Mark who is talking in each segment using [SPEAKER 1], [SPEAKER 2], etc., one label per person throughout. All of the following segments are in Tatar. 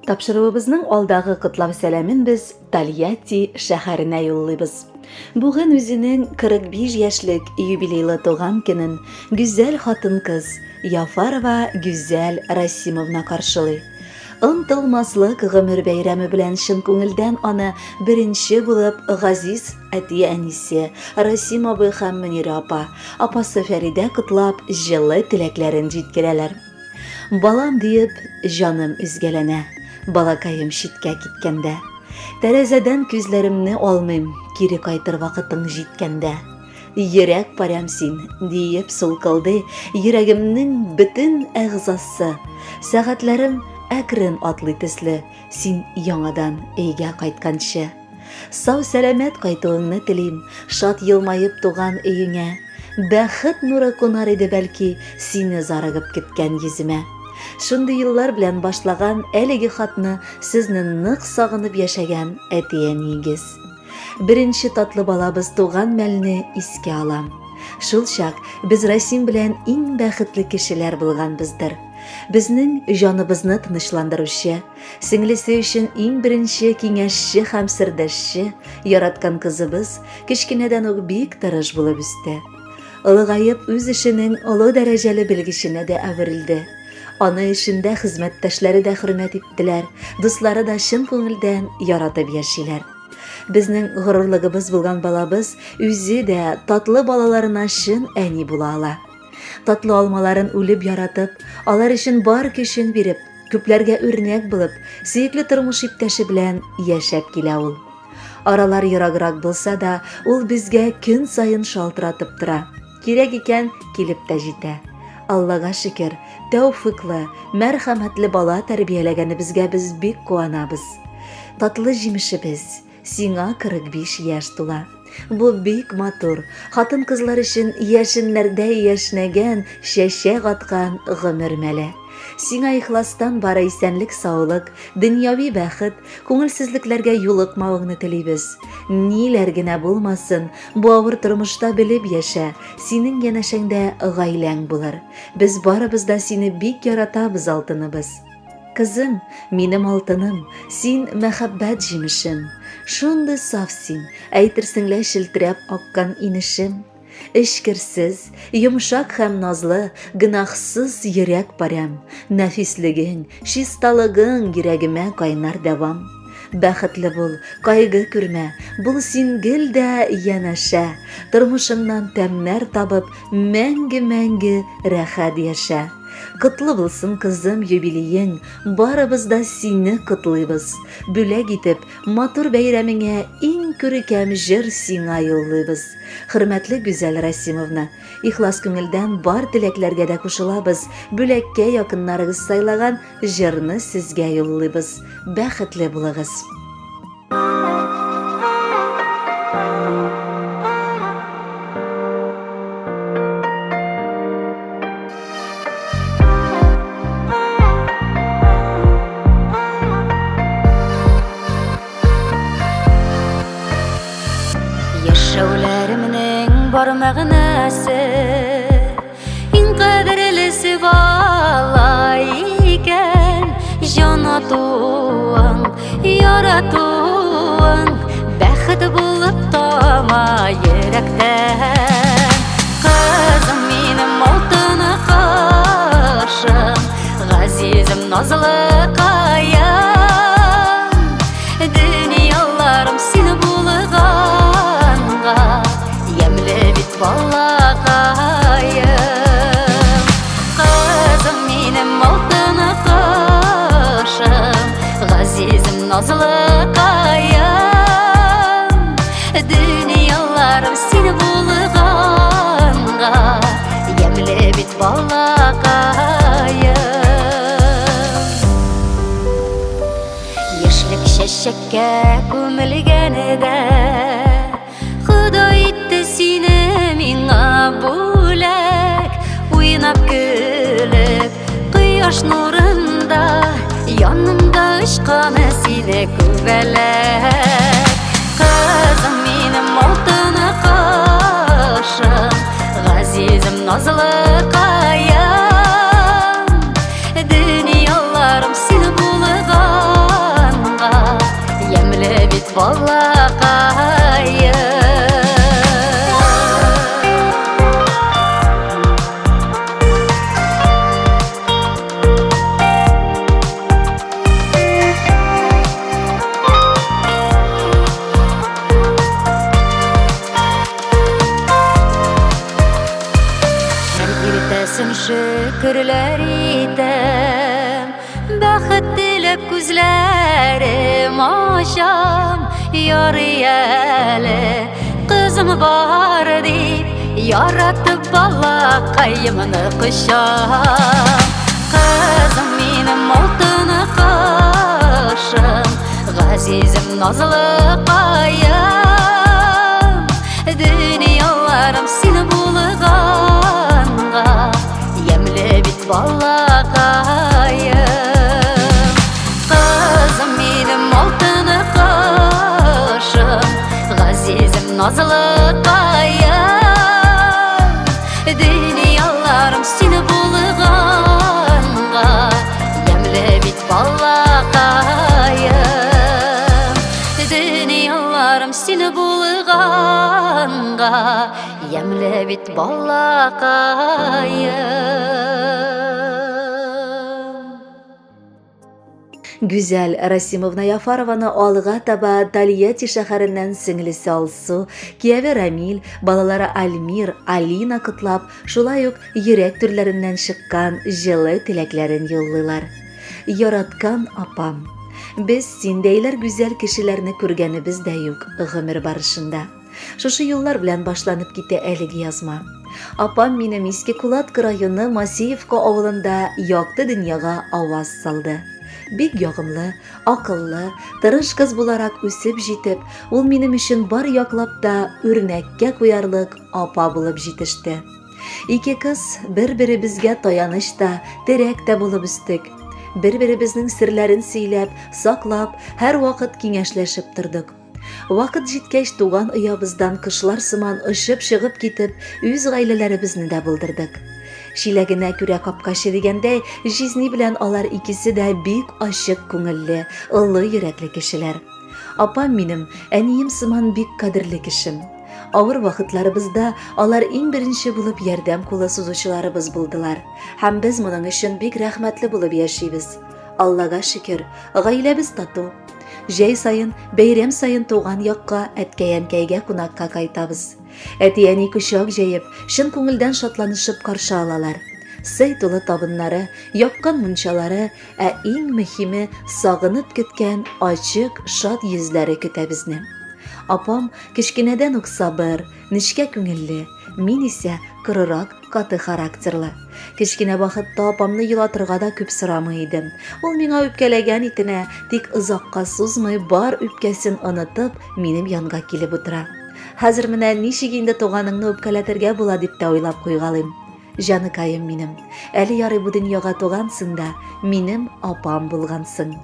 [SPEAKER 1] Тапшыруыбызның алдагы котлау сәламен без Тольятти шәһәренә юллыйбыз. Бүген үзенең 45 яшьлек юбилейлы туган көнен гүзәл хатын-кыз Яфарова Гүзәл Расимовна каршылый. Онтылмаслык гомер бәйрәме белән чын күңелдән аны беренче булып газиз әти-әнисе Расим абый һәм Мөнирә апа, апасы Фәридә котлап, җылы теләкләрен җиткерәләр. Балам диеп, җаным өзгәләнә, балакаем читкә киткәндә. Тәрәзәдән күзләремне алмыйм, кире кайтыр вакытың җиткәндә. Йөрәк парәм син, диеп сулкылдый йөрәгемнең бөтен әгъзасы. Сәгатьләрем әкрен атлый төсле, син яңадан өйгә кайтканчы. Сау-сәламәт кайтуыңны телим, шат елмаеп туган өеңә. Бәхет нуры кунар иде бәлки, сине зарыгып көткән йөземә. Шундый еллар белән башлаган әлеге хатны сезне нык сагынып яшәгән әти-әниегез. Беренче татлы балабыз туган мәлне искә алам. Шул чак без Расим белән иң бәхетле кешеләр булганбыздыр. Безнең җаныбызны тынычландыручы, сеңлесе өчен иң беренче киңәшче һәм сердәшче, яраткан кызыбыз кечкенәдән үк бик тырыш булып үсте. Олыгаеп үз эшенең олы дәрәҗәле белгеченә дә әверелде. Аны эшендә хезмәттәшләре дә хөрмәт иттеләр, дуслары да чын күңелдән яратып яшиләр. Безнең горурлыгыбыз булган балабыз үзе дә татлы балаларына чын әни була ала. Татлы алмаларын үлеп яратып, алар өчен бар көчен биреп, күпләргә үрнәк булып, сөекле тормыш иптәше белән яшәп килә ул. Аралар ераграк булса да, ул безгә көн саен шалтыратып тора. Кирәк икән, килеп тә җитә. Аллага шөкер, тәүфыйклы, мәрхәмәтле бала тәрбияләгәнебезгә без бик куанабыз. Татлы җимешебез, сиңа 45 яшь тула. Бу бик матур, хатын-кызлар өчен яшеннәрдәй яшьнәгән, чәчәк аткан гомер мәле. Сиңа ихластан бары исәнлек-саулык, дөньяви бәхет, күңелсезлекләргә юлыкмавыңны телибез. Ниләр генә булмасын, бу авыр тормышта белеп яшә, синең янәшәңдә гаиләң булыр. Без барыбыз да сине бик яратабыз, алтыныбыз. Кызым, минем алтыным, син мәхәббәт җимешем. Шундый саф син, әйтерсең лә челтерәп аккан инешем. Эчкерсез, йомшак һәм назлы, гөнаһсыз йөрәк парәм, нәфислегең, чисталыгың йөрәгемә кайнар дәвам. Бәхетле бул, кайгы күрмә, бул син гел дә янәшә, тормышыңнан тәмнәр табып, мәңге-мәңге рәхәт яшә. Котлы булсын, кызым, юбилеең, барыбыз да сине котлыйбыз. Бүләк итеп, матур бәйрәмеңә иң күркәм җыр сиңа юллыйбыз. Хөрмәтле Гүзәл Расимовна, ихлас күңелдән бар теләкләргә дә кушылабыз, бүләккә якыннарыгыз сайлаган җырны сезгә юллыйбыз. Бәхетле булыгыз!
[SPEAKER 2] Яшәүләремнең бар мәгънәсе Иң кадерлесе бала икән Җан атуың, яратуың Бәхет булып тама йөрәктән Кызым минем алтын кашым Газизем назлы каям Дөньяларым син булганга Ямьле бит балакаем Кызым минем алтын кошым Газизем назлы каям Дөньяларым син булганга Ямьле бит балакаем Яшьлек чәчәккә күмелгәне дә Ходай итте сине миңа бүләк Уйнап көлеп кояш нурында Янымда очканы сине күбәләк Кызым минем алтын кошым Газизем назлы каям Дөньяларым син булганга. итәм. Бәхет теләп күзләрем ачам, ярый әле кызым бар дип, яратып балакаемны кочам. Кызым минем алтын кошым, газизем назлыкаем, дөньяларым син булганга, ямьле бит балакаем. Кызым минем алтын кошым, газизем назлыкаем, дөньяларым син булганга, ямьле бит балакаем. Дөньяларым син булганга, ямьле бит балакаем.
[SPEAKER 1] Гүзәл Расимовна Яфарованы алга таба Тольятти шәһәреннән сеңлесе Алсу, кияве Рамил, балалары Альмир, Алина котлап, шулай ук йөрәк түрләреннән чыккан җылы теләкләрен юллыйлар. Яраткан апам, без синдәйләр гүзәл кешеләрне күргәнебез дә юк гомер барышында. Шушы юллар белән башланып китә әлеге язма. Апам минем Иске Кулатка районы Масиевка авылында якты дөньяга аваз салды. Бик ягымлы, акыллы, тырыш кыз буларак үсеп җитеп, ул минем өчен бар яклап та үрнәккә куярлык апа булып җитеште. Ике кыз бер-беребезгә таяныч та, терәк тә булып үстек. Бер-беребезнең серләрен сөйләп, саклап, һәрвакыт киңәшләшеп тордык. Вакыт җиткәч, туган оябыздан кошлар сыман очып чыгып китеп, үз гаиләләребезне дә булдырдык. Чиләгенә күрә капкачы дигәндәй, җизни белән алар икесе дә бик ачык күңелле, олы йөрәкле кешеләр. Апам минем, әнием сыман бик кадерле кешем. Авыр вакытларыбызда алар иң беренче булып ярдәм кулы сузучыларыбыз булдылар. Һәм без моның өчен бик рәхмәтле булып яшибез. Аллага шөкер, гаиләбез тату. Җәй саен, бәйрәм саен туган якка, әткәй-әнкәйгә кунакка кайтабыз. Әти-әни кочак җәеп, чын күңелдән шатланышып каршы алалар. Сый тулы табыннары, яккан мунчалары, ә иң мөһиме, сагынып көткән ачык, шат йөзләре көтә безне. Апам кечкенәдән үк сабыр, нечкә күңелле, мин исә корырак, каты характерлы. Кечкенә вакытта апамны елатырга да күп сорамый идем. Ул миңа үпкәләгән итенә, тик озакка сузмый, бар үпкәсен онытып, минем янга килеп утыра. Хәзер менә ничек инде туганыңны үпкәләтергә була дип тә уйлап куйгалыйм. Җаныкаем минем, әле ярый бу дөньяга тугансың да, минем апам булгансың.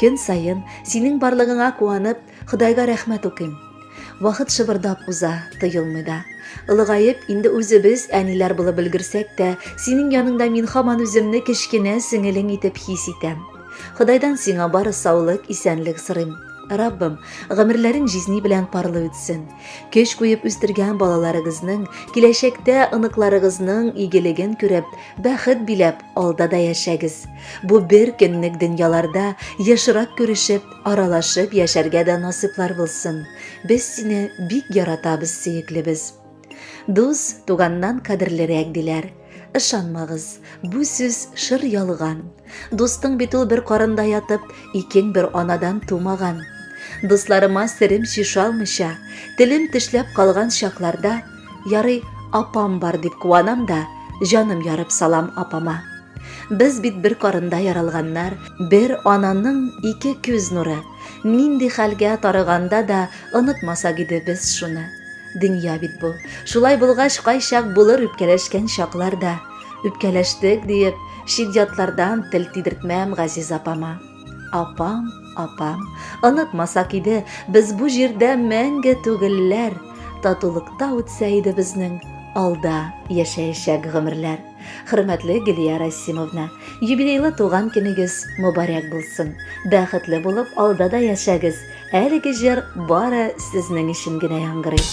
[SPEAKER 1] Көн саен синең барлыгыңа куанып, Ходайга рәхмәт укыйм. Вакыт шыбырдап уза, тоелмый да. Олыгаеп, инде үзебез әниләр булып өлгерсәк тә, синең яныңда мин һаман үземне кечкенә сеңелең итеп хис итәм. Ходайдан сиңа бары саулык, исәнлек сорыйм. Раббым, гомерләрең җизни белән парлы үтсен. Көч куеп үстергән балаларыгызның, киләчәктә оныкларыгызның игелеген күреп, бәхет биләп, алда да яшәгез. Бу бер көнлек дөньяларда ешрак күрешеп, Аралашып яшәргә дә насыйплар булсын. Без сине бик яратабыз, сөеклебез. Дус туганнан кадерлерәк диләр. Ышанмагыз, бу сүз шыр ялган. Дустың бит ул бер карында ятып, икең бер анадан тумаган. Дусларыма серем чишалмыйча, телем тешләп калган чакларда, ярый, апам бар дип куанам да, җаным ярып салам апама. Без бит бер карында яралганнар, бер ананың ике күз нуры. Нинди хәлгә тарыганда да онытмасак иде без шуны. Дөнья бит бу. Шулай булгач, кайчак булыр үпкәләшкән чаклар да. Үпкәләштек диеп, чит-ятлардан тел тидертмәм газиз апама. Апам, апам, онытмасак иде, без бу җирдә мәңге түгелләр. Татулыкта үтсә иде безнең алда яшәячәк гомерләр. Хөрмәтле Гөлия Расимовна, юбилейлы туган көнегез мөбарәк булсын. Бәхетле булып алда да яшәгез. Әлеге җыр бары сезнең өчен генә яңгырый.